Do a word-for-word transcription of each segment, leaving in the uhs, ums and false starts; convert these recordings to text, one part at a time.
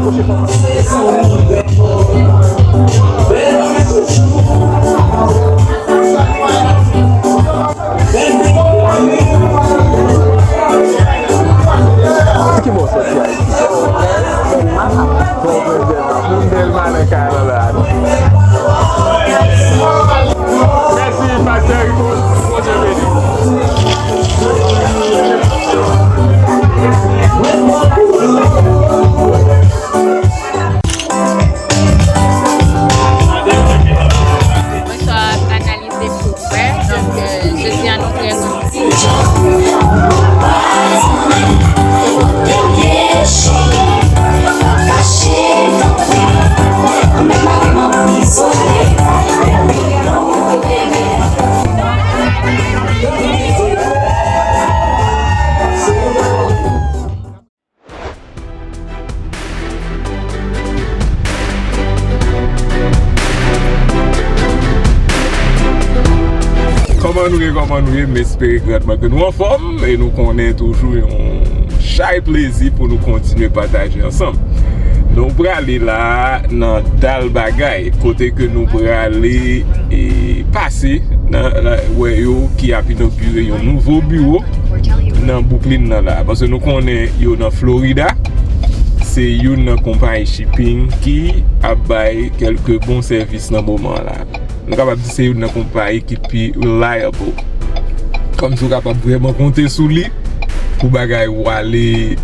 Ki bò w soti a? Bon, bon, bon, moun tèlman nan kay la, la. Mèsi, pastè Rico. Bondye beni. Bonswa, analize pou wè. Donk, euh, jodi a nou trè kontan. Kòman nou ye, kòman nou ye? M espere grandman ke nou anfòm e nou konnen toujou yon chay plezi pou nou kontinye pataje ansanm. Nou prale la nan Dal Bagay, kote ke nou prale e pase nan, nan wè yo ki ap inogire yon nouvo biwo nan Brooklyn nan la. Paske nou konnen yo nan Florida, se youn nan konpayi shipping ki ap bay kèlke bon sèvis nan moman la. Nou kapab di se youn nan konpayi ki pi reliable. Kòmsi w kapab vrèman konte sou li pou bagay ou ale,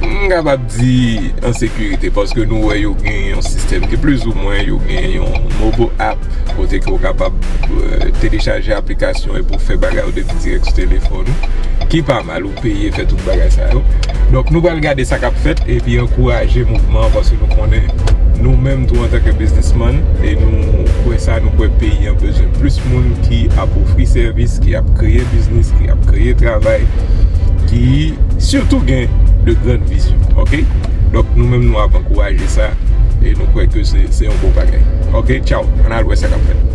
m kapab di, an sekirite, paske nou wè yo gen yon sistèm ki plizoumwen, yo gen yon mobile app kote ke w kapab, euh, telechaje aplikasyon e pou fè bagay ou depi dirèk sou telefòn ou, ki pa mal, ou peye, fè tout bagay sa yo. Donk, nou pral gade sa k ap fèt epi ankouraje mouvman an, paske nou konnen nou menm tou antanke biznismann, e nou kwè sa, nou kwè peyi an bezwen plis moun ki ap ofri sèvis, ki ap kreye biznis, ki ap kreye travay, ki sitou gen de grann vizyon, oke? Donk, nou menm nou ap ankouraje sa, e nou kwè ke se, se yon bon bagay. Oke, tchaw, ann al wè sa k ap fèt.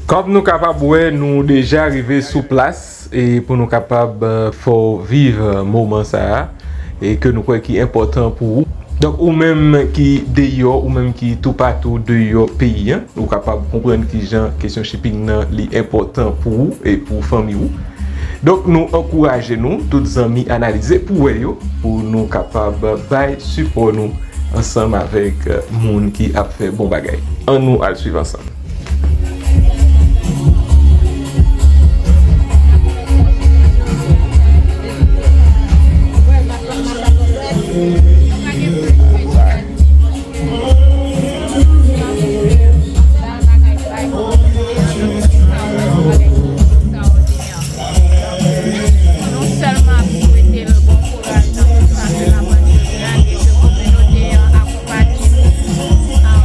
Kòm nou kapab wè, nou deja rive sou plas e pou nou kapab, eh, fè w viv, eh, moman sa a e ke nou kwè ki enpòtan pou ou. Donk, ou menm ki deyò, ou menm ki toupatou deyò peyi a, ou kapab konprann kijan kesyon shipping nan li enpòtan pou ou e pou fanmi ou. Donk, nou ankouraje nou, tout zanmi analize pou wè yo, pou nou kapab bay sipò nou ansanm avèk, eh, moun ki ap fè bon bagay. Ann nou al swiv ansanm. Non sèlman ap swete l bon kouraj nan tout sa ke l ap antreprann e ke kominote an akonpaye l, a,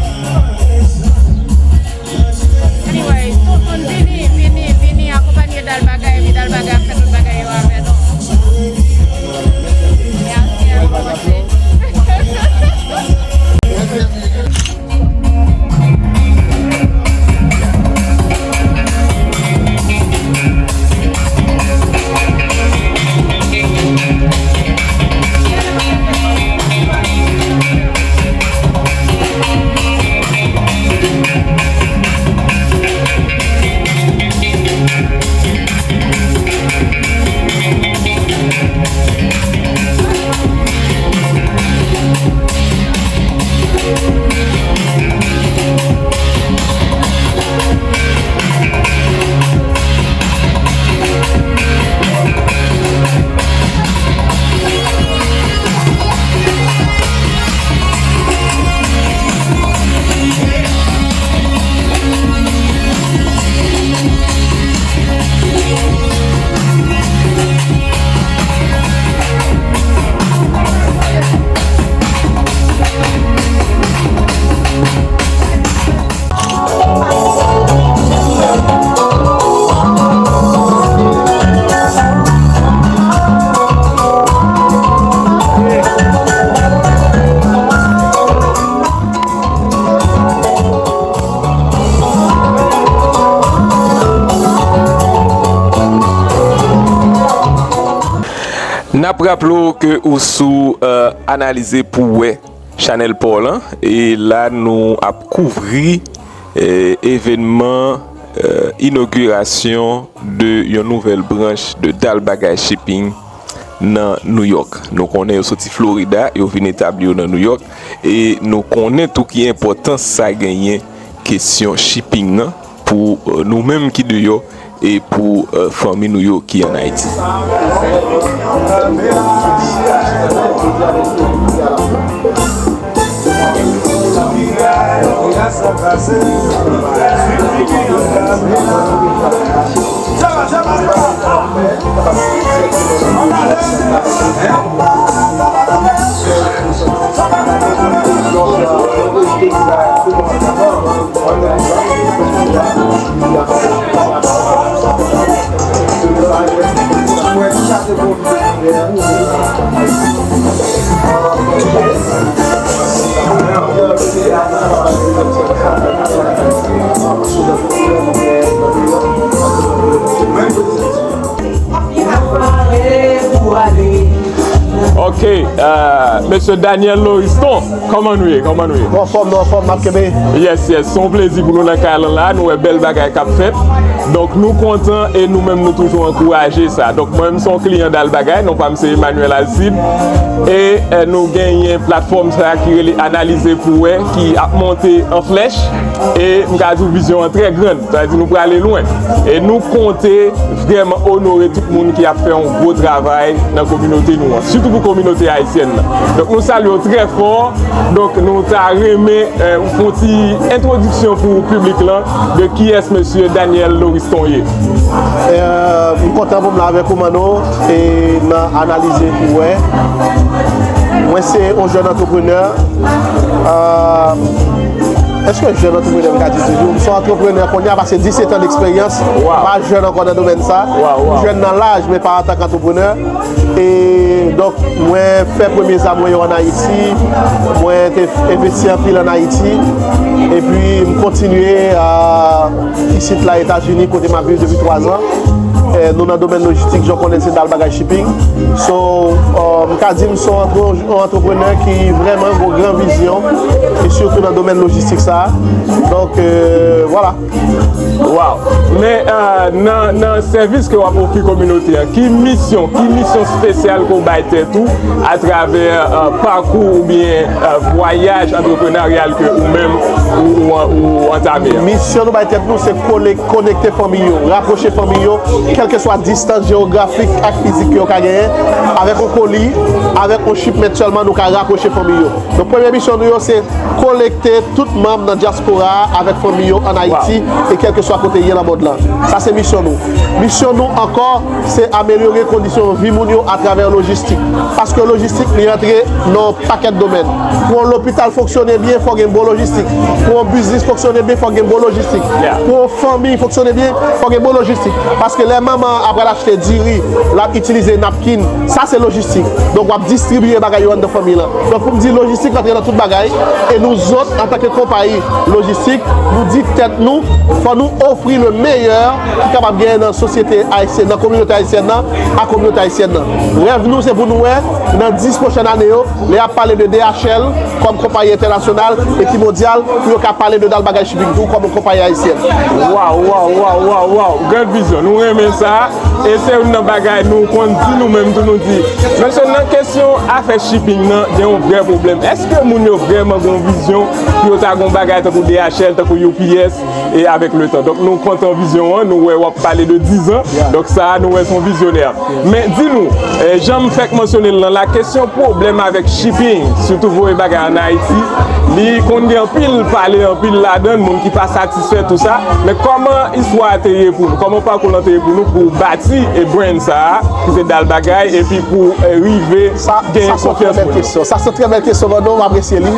Ap raple w ke ou sou, euh, Analize pou wè, chanèl pa w lan, e la nou ap kouvri, euh, evènman, euh, inogirasyon de yon nouvèl branch de Dalbagay Shipping nan New York. Nou konnen yo soti Florida, yo vin etabli yo nan New York, e nou konnen tou ki enpòtans sa genyen kesyon shipping nan pou, euh, nou menm ki deyò e pou, euh, fanmi nou yo ki ann Ayiti. Ok, euh, mesye Daniel Loriston, kòman nou ye? Kòman nou ye? Nou anfòm, nou anfòm, n ap kenbe. Yes, yes, se yon plezi pou nou nan kay lan la, nou wè bèl bagay k ap fèt. Donk, nou kontan e nou menm nou toujou ankouraje sa. Donk, mwen menm se yon kliyan Dalbagay, non pa m se Emmanuel Alcide. E, eh, nou genyen platfòm sa ki rele Analize pou wè, ki ap monte an flèch. E m ka di w vizyon an trè grann, sa vle di nou prale lwen. E nou konte vrèman onore tout moun ki ap fè yon gwo travay nan kominote nou an, sitou pou kominote ayisyèn nan. Donk, nou salye w trè fò. Donk, nou ta renmen, eh, ou fè yon ti entwodiksyon pou piblik lan de kiyès mesye Daniel Loriston ye. Eh, m kontan pou m la avèk ou, Manno, e nan Analize pou wè. Mwen se yon jèn antreprenè. Eh, èske jèn antreprenè m ka di toujou? M se yon antreprenè kounye a, pase disèt an deksperyans. Wow. M pa jèn ankò nan domèn sa. Wow, wow. M jèn nan laj, men pa antanke antreprenè. E donk, mwen fè premye zam mwen yo ann Ayiti. Mwen te envesti anpil ann Ayiti. Epi, m kontinye, a, isit la, Etazini, kote m ap viv depi twa zan. E, nou nan domèn lojistik, jan w konnen, se Dalbagay Shipping. So, e, m ka di m se yon antre-, yon antreprenè ki vrèman gen yon gran vizyon, e sitou nan domèn lojistik sa a. Donk, e, vwala. Wow! Men, e, nan, nan sèvis ke w ap ofri kominote an, ki misyon, ki misyon espesyal ke w bay tèt ou atravè, e, pakou oubyen, e, vwayaj antreprenaryal ke ou menm ou, ou, ou antame an? Misyon nou bay tèt nou, se kole-, konekte fanmi yo, rapwoche fanmi yo, kèlkeswa distans jewografik ak fizik ke yo ka genyen, avèk yon koli, avèk yon shipment sèlman, nou ka rapwoche fanmi yo. Donk, premye misyon nou yo, se konekte tout manm nan dyaspora a avèk fanmi yo ann Ayiti e kèlkeswa kote y ye nan mond lan. Sa se misyon nou. Misyon nou ankò, se amelyore kondisyon vi moun yo atravè lojistik. Paske lojistik, li antre nan yon pakèt domèn. Pou yon lopital fonksyone byen, fò gen bon lojistik. Pou yon biznis fonksyone byen, fò gen bon lojistik. Yeah. Pou yon fanmi fonksyone byen, fò gen bon lojistik. Paske lè manman an ap pral achte diri, l ap itilize napkin, sa se lojistik. Donk, w ap distribiye bagay yo anndan fanmi lan. Donk, pou m di, lojistik antre nan tout bagay. E nou zòt, antanke konpayi lojistik, nou di tèt nou, fò nou ofri le meyè ki kapab genyen nan sosyete ayisyèn, nan kominote ayisyèn nan, a kominote ayisyèn nan. Rèv nou, se pou nou wè, nan dis pwochèn ane yo, lè y ap pale de D H L kòm konpayi entènasyonal e ki mondyal, pou yo ka pale de Dalbagay Shipping tou kòm yon konpayi ayisyèn. Waw, waw, waw, waw, waw. Gran vizyon. Nou renmen sa. E se youn nan bagay nou konn di nou menm tou, nou di, mesye, nan kesyon afè shipping nan, gen yon vrè pwoblèm. Èske moun yo vrèman gen yon vizyon pou yo ta gen yon bagay tankou D H L, tankou U P S, e avèk letan? Donk, nou kontan vizyon an, nou wè w ap pale de dizan. Yeah. Donk, sa a, nou wè se yon vizyonè. Men, di nou, eh, jan m fèk mansyone l lan, la kesyon pwoblèm avèk shipping, sitou voye bagay ann Ayiti, li konn gen anpil pale, anpil ladan l, moun ki pa satisfè, tou sa. Men kòman istwa a te ye pou nou? Kòman pakou lan te ye pou nou, pou bati e brand sa a, ki se Dalbagay, epi pou, eh, rive genyen konfyans moun yo? Sa, sa se yon trè bèl kesyon. Sa se yon trè bèl kesyon, Manno, m apresye li.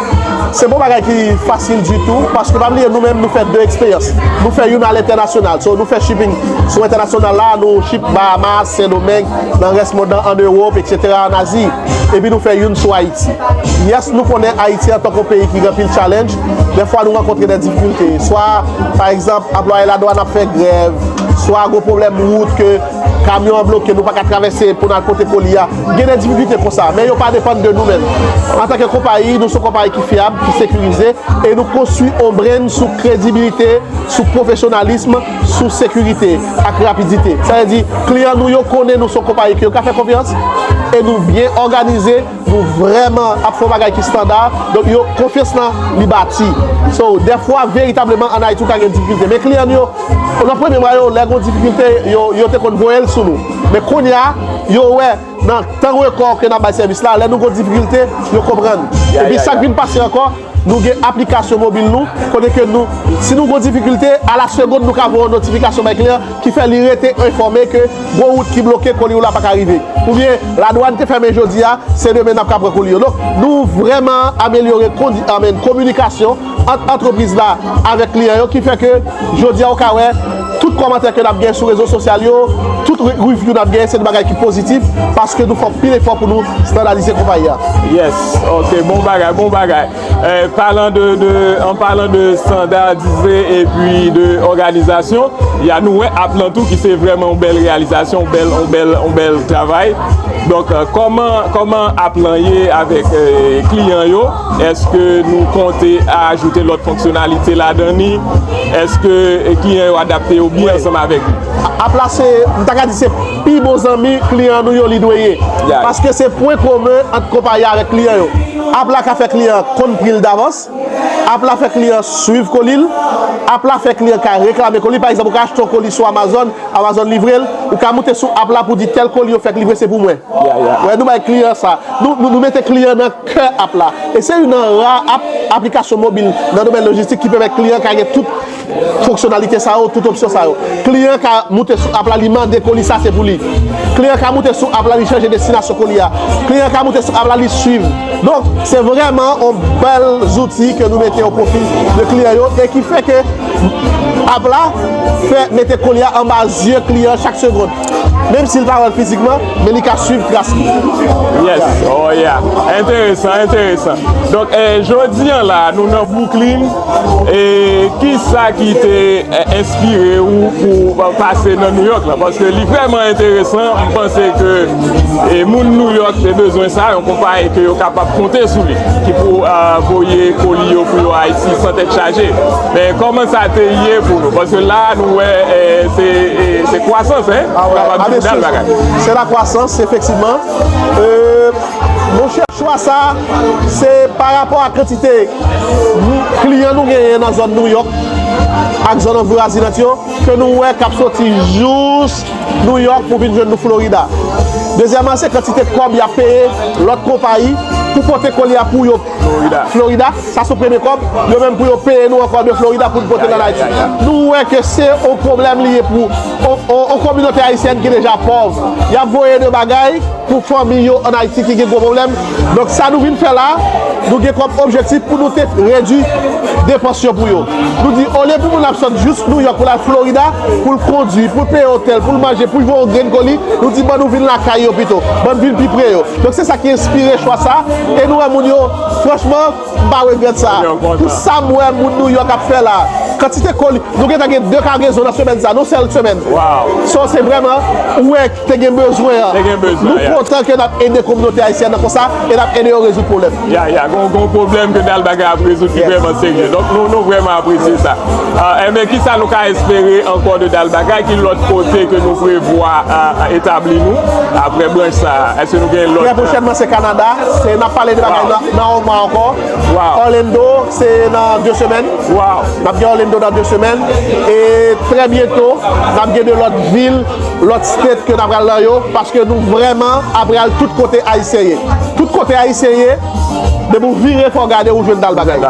Se pa yon bagay ki fasil ditou, paske pa bliye, nou menm, nou fè de eksperyans. Nou fè youn alentènasyonal, so, nou fè shipping sou entènasyonal la, nou ship Bahamas, Sendomeng, nan rès mond lan, ann Ewòp, etsetera, ann Azi. Epi nou fè youn sou Ayiti. Yes, nou konnen Ayiti antanke yon peyi ki gen anpil challenge, dèfwa nou rankontre de difikilte. Swa, pa egzanp, anplwaye ladwàn ap fè grèv, swa gwo pwoblèm wout ke Kamyon an bloke, nou pa ka travèse pou n al pote koli a. Gen de difikilte konsa, men yo pa depann de nou menm. Antanke konpayi, nou se yon konpayi ki fyab, ki sekirize, e nou konstwi yon brand sou kredibilite, sou pwofesyonalism, sou sekirite ak rapidite. Sa vle di, kliyan nou yo konnen nou se yon konpayi ke yo ka fè konfyans, e nou byen òganize, nou vrèman ap fè yon bagay ki estanda. Donk, yo, konfyans lan, li bati. So, dèfwa, veritableman, ann Ayiti, ou ka gen difikilte. Men kliyan nou yo, nan premye mwa yo, lè gen difikilte, yo, yo te konn voye l sou nou. Men kounye a, yo wè, nan tan rekò ke n ap bay sèvis la, lè nou gen difikilte, yo konprann. Epi sa k vin pase ankò, nou gen aplikasyon mobil nou, kote ke nou, si nou gen difikilte, a la segonn, nou ka voye yon notifikasyon bay kliyan ki fè li rete enfòme ke gon wout ki bloke, koli w la pa ka rive. Oubyen, ladwàn te fèmen jodi a, se demen n ap ka pran koli yo. Donk, nou vrèman amelyore kondi-, amen, kominikasyon ant antrepriz la avèk kliyan yo, ki fè ke jodi a, ou ka wè, tout kòmantè ke n ap gen sou rezo sosyal yo, tout re-, review n ap gen, se de bagay ki pozitif, paske nou fè anpil efò pou nou estandadize konpayi a. Yes, ok, bon bagay, bon bagay. Eh, parlant de, de, en parlant de standardize epi de òganizasyon, y a nou wè app lan tou ki se vrèman yon bèl reyalizasyon, yon bèl, yon bèl, yon bèl travay. Donk, eh, kòman, kòman app lan ye avèk, eh, kliyan yo? Èske nou konte ajoute lòt fonksyonalite ladan li? Èske, eh, kliyan yo adapte yo byen ansanm avèk li? App la se, m ta ka di se pi bon zanmi kliyan nou yo li dwe ye. Paske se pwen komen ant konpayi a avèk kliyan yo. App la ka fè kliyan an konn pri l davans. App la fè kliyan an swiv koli l. App la fè kliyan an ka reklame koli. Pa egzanp, ou ka achte yon koli sou Amazon, Amazon livre l. Ou ka moute sou app la pou di tèl koli yo fèk livre, se pou mwen. Wè, nou bay kliyan sa. Nou, nou, nou mete kliyan nan kè app la. E se youn nan ra app, aplikasyon mobil nan domèn lojistik ki pèmèt kliyan ka gen tout fonksyonalite sa yo, tout opsyon sa yo. Kliyan ka moute sou app la, li mande koli sa se pou li. Kliyan ka moute sou app la, li chanje destinasyon koli a. Kliyan ka moute sou app la, li swiv. Donk, se vrèman yon bèl zouti ke nou mete o pwofi de kliyan yo e ki fè ke app la fè mete koli a anba zye kliyan chak segonn. Menm si l pa wè l fizikman, men li ka swiv tras li. Yes, oh yeah. Enteresan, enteresan. Donk, eh, jodi an la, nou nan Brooklyn. E kisa ki te, eh, enspire ou pou, eh, pase nan New York la? Paske li vrèman enteresan. M panse ke, eh, moun New York te bezwen sa, yon konpayi ke yo kapab konte sou li, ki pou, eh, voye koli yo pou yo Ayiti san tèt chaje. Men kòman sa te ye pou nou? Paske la, nou wè, eh, se, eh, se kwasans, hein? Ah ouais, nou kapab di bèl bagay. Se la kwasans, efektivman. Euh, monchè, chwa sa, se pa rapò a kantite kliyan nou genyen nan zòn New York ak zòn anvwazinant yo, ke nou wè k ap soti jous New York pou vin jwenn nou Florida. Dezyèmman, se kantite kòb y ap peye lòt konpayi pou pote koli a pou yo Florida. Sa se premye kòb, yo menm pou yo peye nou ankò de Florida pou n pote l ann Ayiti. Nou wè ke se yon pwoblèm li ye pou yon, yon, yon kominote ayisyèn ki deja pòv. Y ap voye de bagay pou fanmi yo ann Ayiti ki gen gwo pwoblèm. Donk, sa nou vin fè la, nou gen kòm objektif pou nou te redui depans yo pou yo. Nou di, olye pou moun ap sot jis New York pou l al Florida, pou l kondui, pou l peye otèl, pou l manje, pou l voye yon grenn koli, nou di, ban nou vin lakay yo pito, ban n vin pi pre yo. Donk, se sa ki enspire chwa sa, e nou wè moun yo, franchman, m pa regrèt sa. Pou sa m wè moun New York ap fè la, kantite koli, nou gentan gen de kagezon nan semèn sa, nan sèl semèn. So, se vrèman, ou wè, te gen bezwen an. Nou kontan ke n ap ede kominote ayisyèn nan konsa e n ap ede yo rezoud pwoblèm. Ya, ya, gon, gon pwoblèm ke Dalbagay ap rezoud ki vrèman serye. Donk, nou, nou vrèman apresye sa. Ah, enben, kisa nou ka espere ankò de Dalbagay? Ki lòt kote ke nou prevwa, ah, etabli nou apre branch sa? Èske nou gen lòt? Trè pwochènman, se Kanada. Se, n ap pale de bagay nan, nan yon mwa ankò. Orlando, se nan de semèn. N ap gen Orlando nan de semèn. E trè byento, n ap gen de lòt vil, lòt state ke n ap pral nan yo, paske nou vrèman ap pral tout kote Ayisyen ye. Tout kote Ayisyen ye, depi w vire, fò w gade, ou jwenn Dalbagay.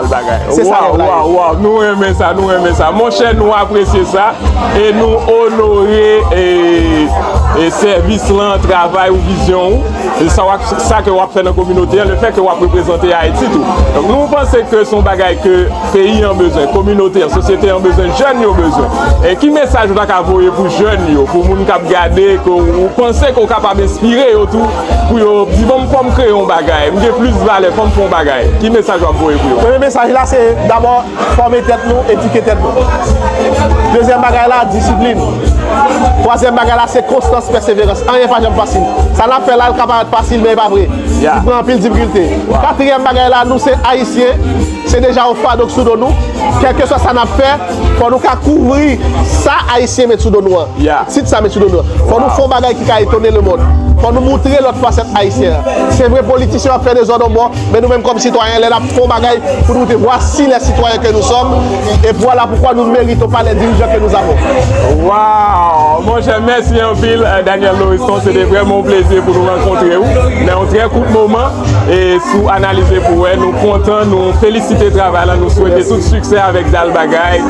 Se sa rèv la ye. Waw, waw, nou renmen sa, nou renmen sa. Monchè, nou apresye sa e nou onore, e, e sèvis lan, travay ou, vizyon ou. E sa w ap, sa ke w ap fè nan kominote an, lefètke w ap reprezante Ayiti tou. Donk, nou panse ke se yon bagay ke peyi an bezwen, kominote an, sosyete an bezwen, jèn yo bezwen. E ki mesaj ou ta ka voye pou jèn yo, pou moun k ap gade, ke w panse ke w kapab enspire yo tou, pou yo di, "Bon, fò m kreye yon bagay, m gen plis valè, fò m fè yon bagay." Ki mesaj w ap voye pou yo? Premye mesaj la, se dabò fòme tèt nou, edike tèt nou. Dezyèm bagay la, disiplin. Twazyèm bagay la, se konstans. Pèseverans, anyen pa janm fasil. Sa n ap fè la, l ka parèt fasil, men e pa vre. Li pran anpil difikilte. Katriyèm bagay la, nou se Ayisyen, se deja yon fado k sou do nou. Kèlkeswa sa n ap fè, fò nou ka kouvri sa Ayisyen met sou do nou an. Tit sa met sou do nou an. Fò nou fè yon bagay ki ka etone lemonn. Fò nou moutre lòt fasèt Ayisyen an. Se vre, politisyen yo ap fè dezòd yon bò, men nou menm kòm sitwayen, lè n ap fè yon bagay, pou nou te voici les citoyens que nous sommes, et voilà pourquoi nous méritons pas les dirigeants que nous avons. Wow! Monchè, mèsi anpil, euh, Daniel Loriston. Se te vrèman yon plezi pou nou rankontre w nan yon trè kout moman. E si w analize pou wè, nou kontan, nou felisite travay la, nou swete tout siksè avèk Dal Bagay.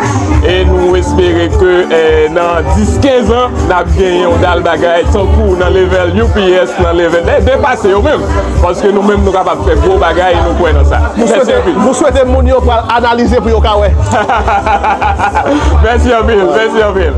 E nou espere ke, eh, nan dis kenz an, n ap genyen yon Dal Bagay tankou nan level U P S, nan level, eh, depase yo menm. Paske nou menm, nou kapab fè gwo bagay e nou kwè nan sa. Nou swete, nou swete moun yo pral analize pou yo ka wè. Mèsi anpil, mèsi anpil.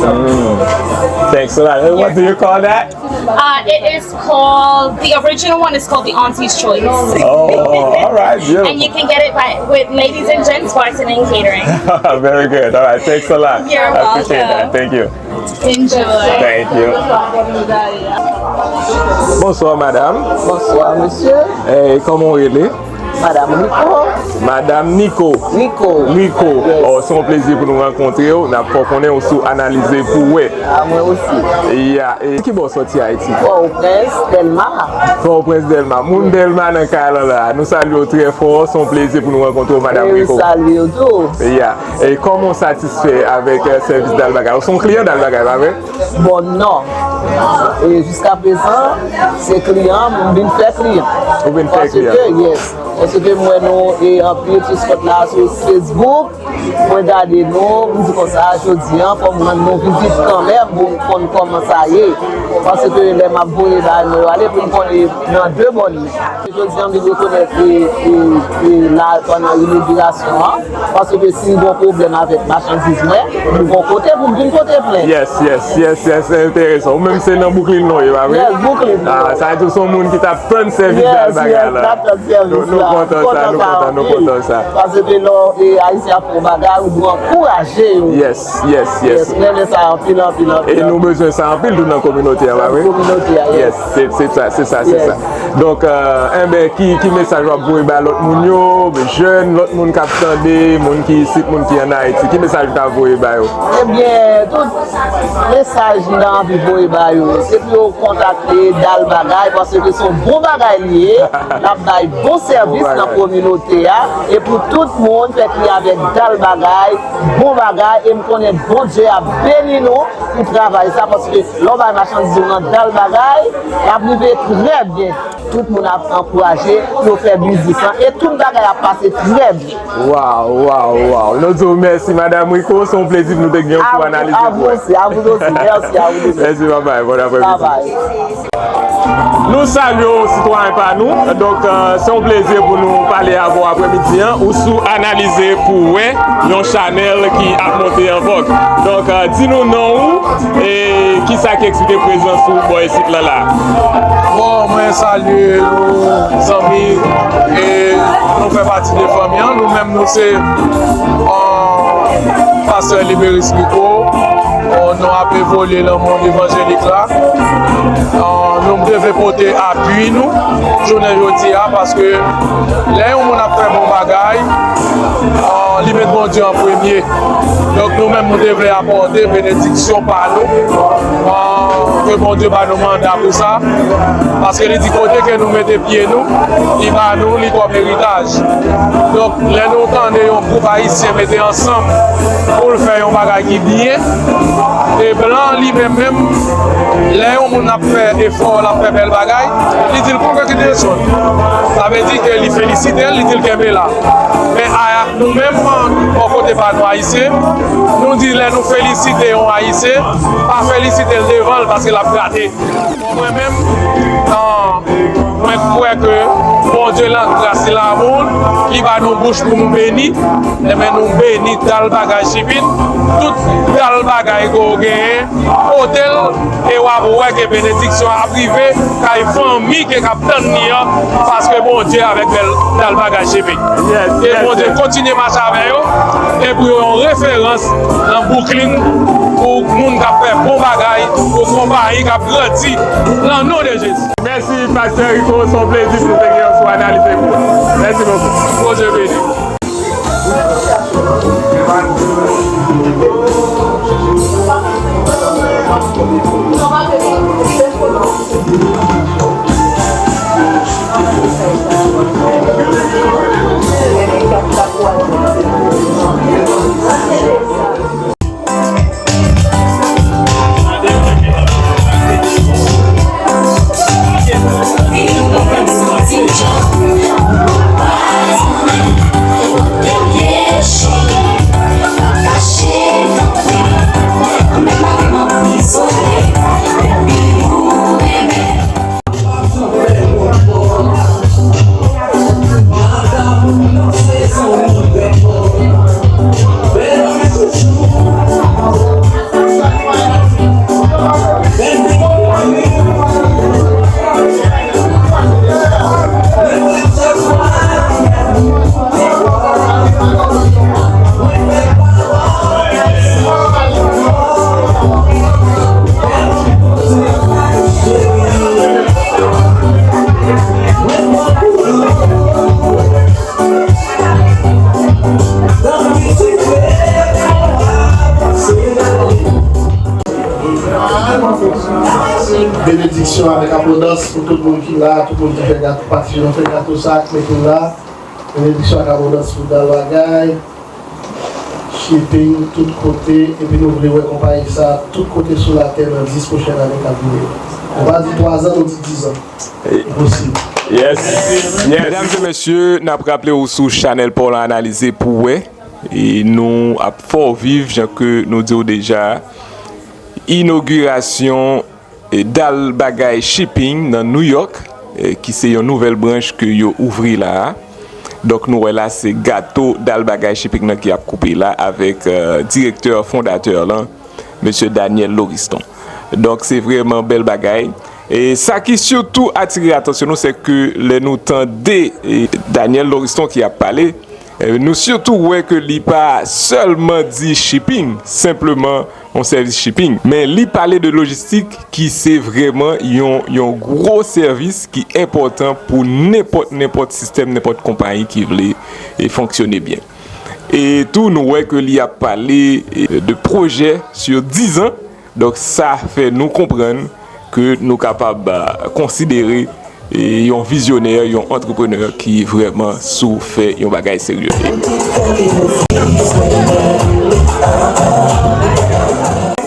Mm. Thanks a lot. What do you call that? Uh, it is called, the original one is called the Auntie's Choice. Oh, all right, beautiful. And you can get it by, with Ladies and Gents Bartending and Catering. Very good. All right, thanks a lot. You're welcome. I appreciate that. Thank you. Enjoy. Thank you. Bonswa, madam. Bonswa, mesye. Eh, kòman w rele? Madam Rico. Madam Nico. Rico. Rico. Yes. Oh, se yon plezi pou nou rankontre w. N ap fè w konnen ou sou Analize pou wè. A, mwen osi. Ya, e ki bò w sòti Ayiti? Pòtoprens, Dèlma. Pòtoprens, Dèlma. Moun Dèlma nan kay la la. Nou salye w trè fò. Se yon plezi pou nou rankontre w, Madam Rico. E nou salye w tou. Ya. E kòman w satisfè avèk, eh, sèvis Dalbagay? Ou se yon kliyan Dalbagay, pa vre? Bon, non. E jiska prezan, se kliyan, m vin fè kliyan. Ou vin fè kliyan? Paske, yes. Paske m wè nou, e, anpil sou spòt la, sou Facebook. Mwen gade nou, m di konsa, jodi a, fò m rann nou vizit kanmenm pou m konn kòman sa ye. Paske lè m ap voye bagay mwen yo ale, pou m konnen nan de bòn. Jodi a, m vin rekonèt, e, e, e, la, pandan inogirasyon an, paske si m gen yon pwoblèm avèk machandiz mwen, m gon kote pou m vin pote plent. Yes, yes, yes, yes, se enteresan. Ou menm se nan Brooklyn nou ye, pa vre? Yes, Brooklyn. Ah, sa vle di w se yon moun ki t ap tann sèvis Dalbagay la. Yes, yes, m t ap tann sèvis la. Nou, nou kontan sa, nou kontan, nou kontan sa. Paske lè w, e, Ayisyen ap fè yon bagay, ou dwe ankouraje yo. Yes, yes, yes. Yes, m renmen sa anpil, anpil, anpil. E nou bezwen sa anpil tou nan kominote a, pa vre? Nan kominote a, yes. Yes, se, se sa, se sa, se sa. Donk, euh, enben, ki, ki mesaj w ap voye bay lòt moun yo, jèn, lòt moun k ap tande, moun ki isit, moun ki ann Ayiti? Ki mesaj ou ta voye ba yo? Ebyen, tout mesaj m ta anvi voye ba yo, se pou yo kontakte Dalbagay, paske se yon bon bagay li ye. L ap bay bon sèvis nan kominote a. E pou tout moun fè kliyan avèk Dalbagay, bon bagay. E m konnen Bondye ap beni nou pou travay sa, paske lè w bay machandiz ou nan Dalbagay, l ap rive trè byen. Tout moun ap ankouraje pou yo fè biznis lan. E tout bagay ap pase trè byen. Waw, waw, waw. Nou di w mèsi, Madam Rico. Se yon plezi pou nou te gen w pou Analize pou wè. A vous aussi, à vous aussi. Merci, à vous aussi. Mèsi, babay. Bon aprèmidi. Babay. Nou salye w, sitwayen pa nou. Donk, euh, se yon plezi pou nou pale avè w aprèmidi an. Ou sou Analize pou wè, yon chanèl ki ap monte an vòg. Donk, euh, di nou non ou e kisa ki eksplike prezans ou bò isit lan la. Bon, mwen salye nou, zanmi, e nou fè pati de fanmi an. Nou menm, nou se, euh, pastè Liberis Rico. Euh, nou ap evolye nan mond evanjelik la. Euh, nou dwe pote apui nou jounen jodi a, paske lè yon moun ap fè bon bagay, euh, Li met Bondye an premye. Donk, nou menm, nou te vle apòte benediksyon pa nou. Ah, ke Bondye ba nou manda pou sa. Paske li di, kote ke nou mete pye nou, li ba nou li kòm eritaj. Donk, lè nou tande yon gwoup ayisyen mete ansanm pou l fè yon bagay ki byen, e blan li menm menm, lè yon moun ap fè efò, l ap fè bèl bagay, li di l kongratulations. Sa vle di ke li felisite l, li di l kenbe la. Men a, nou menm, bò kote pa nou ayisyen, nou di lè nou felisite yon ayisyen, pa felisite l devan l paske l ap gate. Bon, mwen menm, ah, mwen kwè ke Bondye nan gras li, lanmou l, li ba nou bouch pou nou beni. Enben, nou beni Dal Bagay Shipping. Tout dal bagay ke w genyen, pote l, e w ap wè ke benediksyon ap rive kay fanmi ke k ap tann li an, paske Bondye avèk bèl Dal Bagay Shipping. Yes, ke yes, Bondye yes. Kontinye mache avè yo, e pou yo yon referans nan Brooklyn, pou moun k ap fè bon bagay, pou konpayi k ap grandi, nan non de Jezi. Mèsi, Pastè Rico, se yon plezi pou nou te gen w sou Analize Pou. Mèsi bokou. Bondye beni. Benediksyon avèk abondans pou tout moun ki la, tout moun ki fè gato, patisipe nan fè gato sa, ak mete l la. Benediksyon ak abondans pou Dal Bagay Shipping tout kote, epi nou vle wè konpayi sa tout kote sou latè nan dis pwochèn ane k ap vini yo. Nou pa di twazan, nou di dizan. Posib. Yes. Yes. Medam e mesye, n ap raple w sou chanèl pa w la, Analize Pou Wè. E nou ap fè w viv, jan ke nou di w deja, inogirasyon e, Dal Bagay Shipping nan New York, e, ki se yon nouvèl branch ke yo ouvri la a. Donk, nou wè la, se gato Dal Bagay Shipping nan ki ap koupe la avèk, e, direktè fondatè lan, mesye Daniel Loriston. Donk, se vrèman bèl bagay. E sa ki sitou atire atansyon nou, se ke lè nou tande, e, Daniel Loriston ki ap pale, e, nou sitou wè ke li pa sèlman di shipping, senpleman yon sèvis shipping, men li pale de lojistik ki se vrèman yon, yon gwo sèvis ki enpòtan pou nenpòt, nenpòt sistèm, nenpòt konpayi ki vle, e, fonksyone byen. E tou, nou wè ke li ap pale, e, de pwojè sou dizan. Donk, sa fè nou konprann ke nou kapab, a, konsidere, e, yon vizyonè, yon antreprenè ki vrèman sou fè yon bagay serye.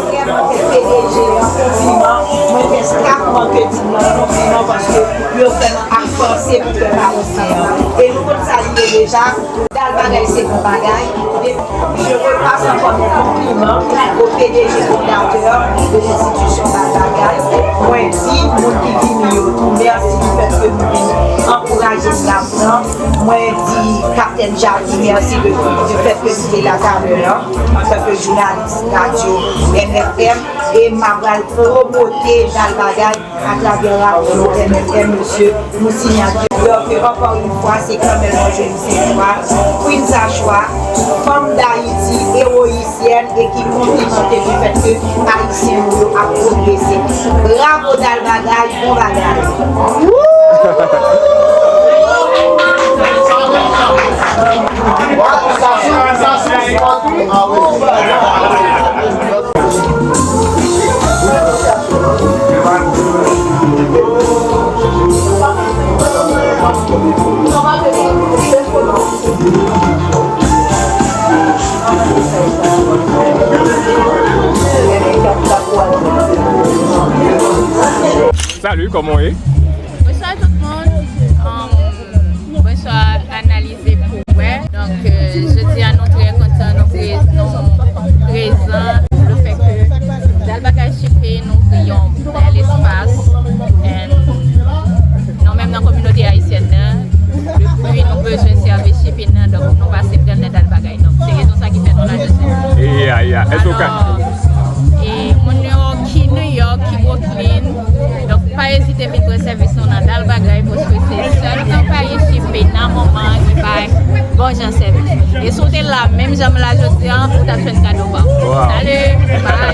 Vrèman fè P D G an konpliman, mwen fè staff marketing lan konpliman paske yo vrèman ap panse pou fè Ayisyen an. E nou konn sa li ye deja, Dal Bagay se bon bagay. Je repasse encore mes compliments au P D G fondateur de l'institution Dal Bagay. Mwen di moun ki vini yo tou mèsi du fait que nou vin ankouraje staff lan. Mwen di Kaptèn Jackie mèsi de, du fait que li te la talè an, antanke jounalis radyo M F M, e m a pral pwomote Dal Bagay atravè radyo M F M, mesye, nou siyen ak yo. Donk, ankò yon fwa, se Carmel Angeline Saint-Croix, Queen Zachwa, fanm Dayiti, ewoyisyèn, e ki konplimante le fèt ke Ayisyen nou yo ap pwogrese. Bravo Dal Bagay, bon bagay. Woo! Sa, sa, Salut, kòman w ye? Bonswa tout moun. Um, bonswa, analize pou wè. Donk, euh, jodi a nou trè kontan, nou pre-, nou prezan. Le fè ke Dal Bagay Shipping, nou ouvri yon bèl espas. And nou menm nan kominote ayisyèn nan, depi nou bezwen sèvis shipping nan, donk nou pase pran nan Dal Bagay. Donk, se rezon sa ki fè nou la jodi. Yeah, yeah. Èske w ka Alò, e moun yo ki New York, ki Brooklyn, donk pa ezite vin pran sèvis nou nan Dal Bagay, paske se sèl konpayi shipping nan moman ki bay bon jan sèvis. E si w te la, menm jan m la jodi a, ou t ap jwenn kado pa w. Wow. Salut, bye.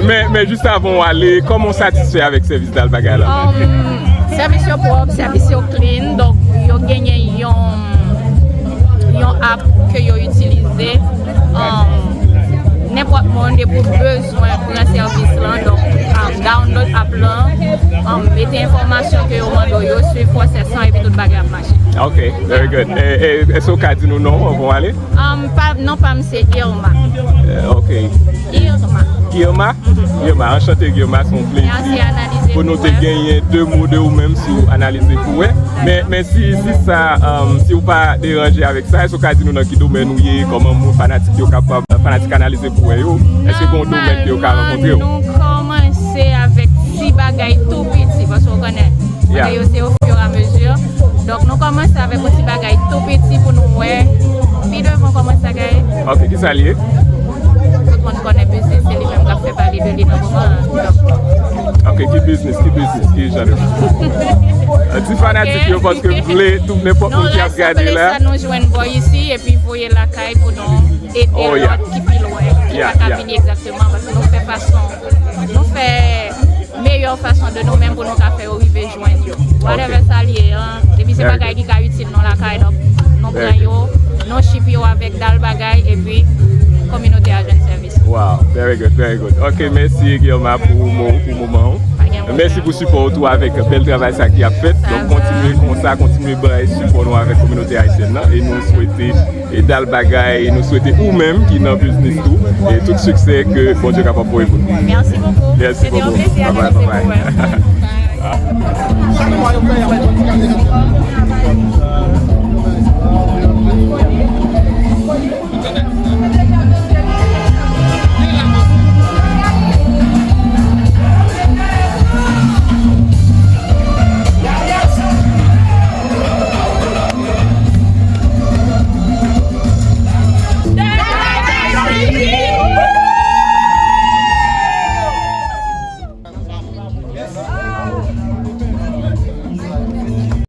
Men, men jis avan w ale, kòman w satisfè avèk sèvis Dal Bagay la? Um, sèvis yo pwòp, sèvis yo clean, donk yo genyen yon, yon app ke yo itilize. Um, nenpòt moun, depi w bezwen pran sèvis lan, donk, um, download app lan, um, mete enfòmasyon ke yo mande w, yo swiv pwosès lan, epi tout bagay ap mache. Ok, very good. E, e, èske w ka di nou non w avan w ale? Um, pa, non pa m se Irma. Eh, ok. Irma. Irma? Irma, anchante Irma, se yon plezi pou nou te genyen de mo de ou menm sou Analize pou wè. Men, men si, si sa, um, si w pa deranje avèk sa, èske w ka di nou nan ki domèn ou ye, kòman moun fanatik yo kapab, fanatik Analize pou wè yo, èske gen yon domèn ke yo ka rankontre w? Nòmalman, nou kòmanse avèk ti bagay tou piti, paske w konnen, bagay yo se au fur et à mesure. Donk, nou kòmanse avèk yon ti bagay tou piti pou nou wè pi devan kòman sa ka ye. Ok, ki sa l ye? Tout moun konnen biznis, se li menm k ap fè pale de li nan moman an. Donk, Ok, ki biznis, ki biznis, ki jan de biznis? Di fanatik yo, paske m vle tout nenpòt moun ki ap gade la. Nou rasanble sa nou jwenn bò isi, epi voye lakay pou nou ede lòt ki pi lwen, ki pa ka vini egzakteman, paske nou fè fason, nou fè meyè fason de nou menm pou nou ka fè yo rive jwenn yo. Whatever sa l ye, an, depi se bagay ki ka itil nou lakay, donk, nou pran yo, nou ship yo avèk Dal Bagay, epi kominote a jwenn sèvis. Wow, very good, very good. Ok, mèsi Guillerma pou mo, pou moman w. Pa gen pwoblèm. Mèsi pou sipò w tou avèk bèl travay sa ki ap fèt. Donk, kontinye konsa, kontinye bay sipò nou avèk kominote ayisyèn nan, e nou swete e Dal Bagay, nou swete ou menm ki nan biznis tou, e tout siksè ke Bondye kapab voye pou nou. Merci beaucoup. Merci beaucoup. C'était un plaisir. Bye bye, bye bye.